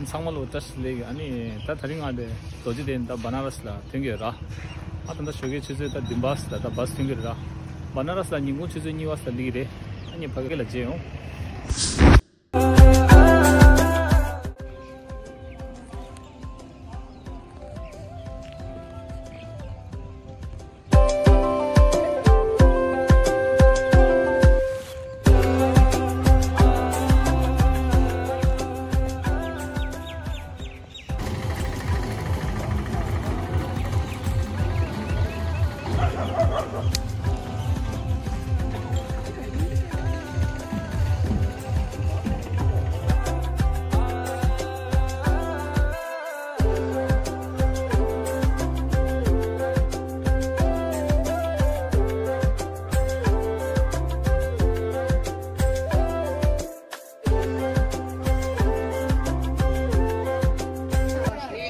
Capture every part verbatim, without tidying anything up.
ཚང་མ་ལོ་བཀྲ་ཤིས་བདེ་ལེགས། ཨ་ནི་ད་དེ་རིང་ང་དེ་རྡོ་རྗེ་གདན་ད་བ་ན་ར་སི་ལ་ཐོན་གྱི་ཡོད་ར། ཨ་ད་ད་ཞོགས་ཀའི་ཆུ་ཚོད་ད་བདུན་པ་ལ་ད་བཱ་སི་ཐོན་གྱི་རེད་ར། བ་ན་ར་སི་ལ་ཉིན་གུང་ཆུ་ཚོད་གཉིས་པ་ལ་སླེབས་ཀྱི་རེད། ཨ་ནི་ཕ་གི་ལ་མཇལ་ཡོང་།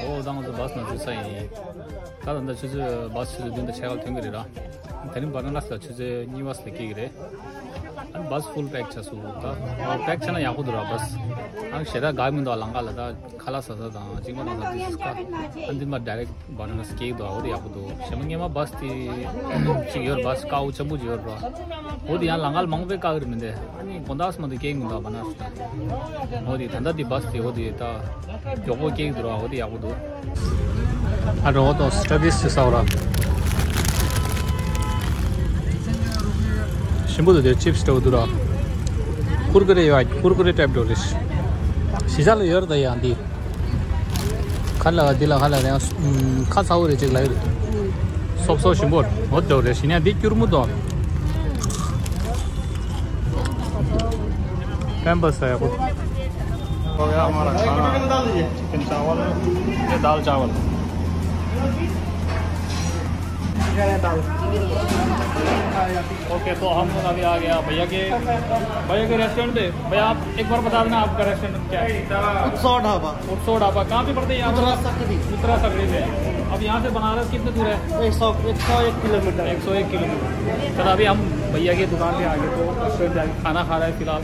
ཨོ་ད་ང་ཚོ་བཱ་སི་ནང་འཛུལ་ས་ཡིན། ད་ད་ལྟ་ཆུ་ཚོད་བཱ་སི་ཆུ་ཚོད་བདུན་དང་ཕྱེད་ཀ་ལ་ཐོན་གྱི་རེད་ར། དེ་རིང་བ་ན་ར་སི་ལ་ཆུ་ཚོད་གཉིས་པ་ལ་སླེབས་ཀྱི་རེད། ཨ་ནི་བཱ་སི་ཕུལ་པེག་བྱས་སོང་ད། ཨོ་པེག་བྱས་ན་ཡག་པོ་འདུག་ར་བཱ་སི། ཨ་ནི་ཞེ་དྲག་དགའ་མི་འདུག་ལམ་ཁ་ལ་ད་ཁ་ལག་ཟ་ས་དང་གཅིག་མ་དང་ཟ་དུས་ཀ། ཨ་འདི་མ་ཌའི་རེག་བ་ན་ར་སི་སྐྱེལ་འདུག་འོ་དེ་ཡག་པོ་འདུག་གཞན་པ་སྔོན་མ་བཱ་སི་དེ་གཅིག་ཡོད་ར། བཱ་སི་དཀར་པོ་ཆེན་པོ་ཅིག་ཡོད་ར། འོ་དེ་ཡང་ལམ་ཁ་ལ་མང་པོ་དཀའ་གི་རེད་མི་འདུག་ཨ་ནི་དགོང་དག་སུ་མ་དེ་སྐྱེལ་མི་འདུག་བ་ན་ར་སི་ད། འོ་དེ་ད་ལྟ་དེ་བཱ་སི་དེ་འོ་དེ་ད་མགྱོགས་པོ་སྐྱེལ་གི་འདུག་ར། འོ་དེ་ཡག་པོ་འདུག་ཨ་འགྲོ་འོ་ཏོ་སི་ཊ་བི་སི་ཅིག་ཟ་འོ་ར། ཞིམ་པོ་འདུག་དེ་ཅིབ་སི་འདྲ་བོ་འདུག་ར། ཀུར་ཀུ་རེ་ཡོད། ཀུར་ཀུ་རེ་ཊའིབ་འདྲ་བོ་རེད། གཞིས་ཆགས་ལ་ཡོད་རེད་ད་ཡང་འདི། ཁ་ལ་འདི་ལ་ཁ་ལ་ཡང་ཁ་ཚ་བོ་རེད་ཅིག་ལ་ཡོད་རེད། སོབ་སོབ་ཞིམ་པོ་འོ་འདྲ་བོ་རེད། གཞན་ཡང་འདི་སྐྱུར་མོ་འདུག Pampers है आपको। हो गया हमारा खाना, चिकन चावल, ये दाल चावल। ये दाल। ओके, तो हम लोग अभी आ गया भैया के, भैया के रेस्टोरेंट पे। भैया, आप एक बार बता देना, आपका रेस्टोरेंट क्या है? उत्सव ढाबा। उत्सव ढाबा कहाँ पे पड़ते हैं यहाँ पर? उत्तरा सकड़ी। उत्तरा सकड़ी पे। अब यहाँ से बनारस कितने दूर है? एक सौ, एक सौ एक किलोमीटर। एक सौ एक किलोमीटर। चलो, अभी हम भैया की दुकान पे आ गए, तो रेस्टोरेंट पे आके खाना खा रहे हैं फिलहाल।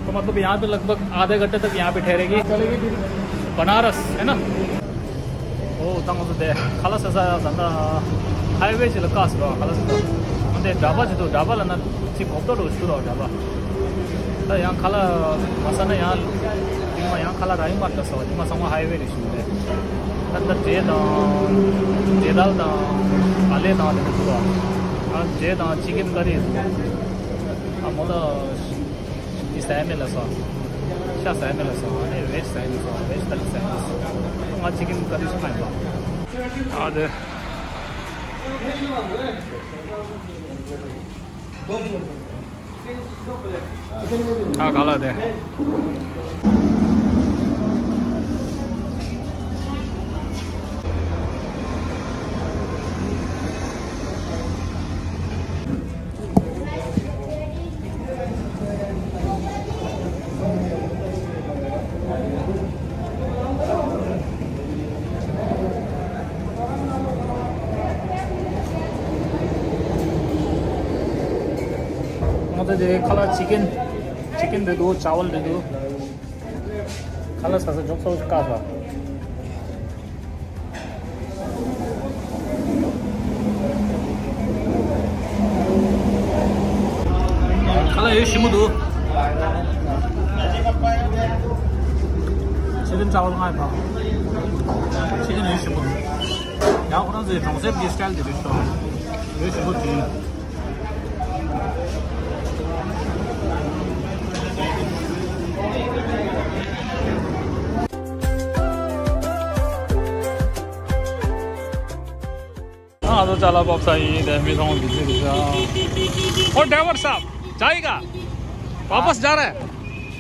तो मतलब यहाँ पे लगभग आधे घंटे तक यहाँ पे ठहरेगी। चलेगी फिर। बनारस, है ना? ཨོ་ད་ང་ཚོ་དེ་ཁ་ལག་ཟ་ས་ད་ལྟ་ཧའི་ཝེ་ཅིག་ལ་བཀག་སོང་ར། ཁ་ལག་ཟ་ས་འདི་ཌ་བ་ཅིག་འདུག་ཌ་བ་ལ་ན་ཅིག་གོབ་ཏོ་འདྲ་བོ་ཞིག་འདུག་ར། ཌ་བ་ད་ཡང་ཁ་ལག་མ་ཟ་ན་ཡང་ཐེངས་མ་ཡང་ཁ་ལག་རག་གི་མ་རེད་ད། ཟ་བ་ཐེངས་མ་ཚང་མ་ཧའི་ཝེ་རེད་ཞུ་རེད། ད་ལྟ་འབྲས་དང་འབྲས་དལ་དང་ཨ་ལེ་དང་དེ་འདྲ་འདུག་ར། ཨ་འབྲས་དང་ཅི་ཀན་ཀ་རི་འདུག་ཨ་མོ་ད། འདི་ཟ་ཡ་མེད་ལབ་སོང་། ཤ་ཟ་ཡ་མེད་ལབ་སོང་། ཨ་ནི་བེ་ཇི་ཟ་ཡ་མེད་སོང་། བེ་ཇི་ཏ་ལི་ཟ་ཡ་མེད་སོང་། ང་ཅི་ཀན་ཀ་རི་ཞིག་ཁ་ཡིན་པ། ཨ་དེ། ཨ་ག་ལ་དེ། ང་ཚོ་དེ་ཁ་ལག་ཅི་ཀན། ཅི་ཀན་རེད་འདུག་ཅ་ཝལ་རེད་འདུག་ཁ་ལག་ཟ་ས་མགྱོགས་ཚོ་ཞིག་བཀག་སོང་། ཁ་ལག་ཡོད་ཞིམ་པོ་འདུག་ཅི་ཀན་ཅ་ཝལ་ང་ཡི་བ། ཅི་ཀན་ཡོད་ཞིམ་པོ་འདུག་ཡང་ཁོ་རང་ཚོའི་གྲོང་གསེབ་ཀྱི་སི་ཊའིལ་དེ་རེད་ཤག་ཡོད་ཞིམ་པོ་དྲན། हाँ, तो चला बाप साहब, ये दे, मैं तो बिजी, बिजी। और ड्राइवर साहब, जाएगा? वापस जा रहा है?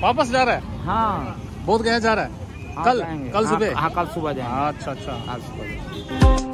वापस जा रहा है? हाँ। बोधगया जा रहा है? हाँ, कल, जाएंगे। कल हाँ, सुबह? हाँ, कल सुबह जाएंगे। अच्छा, अच्छा। कल सुबह जाएंगे।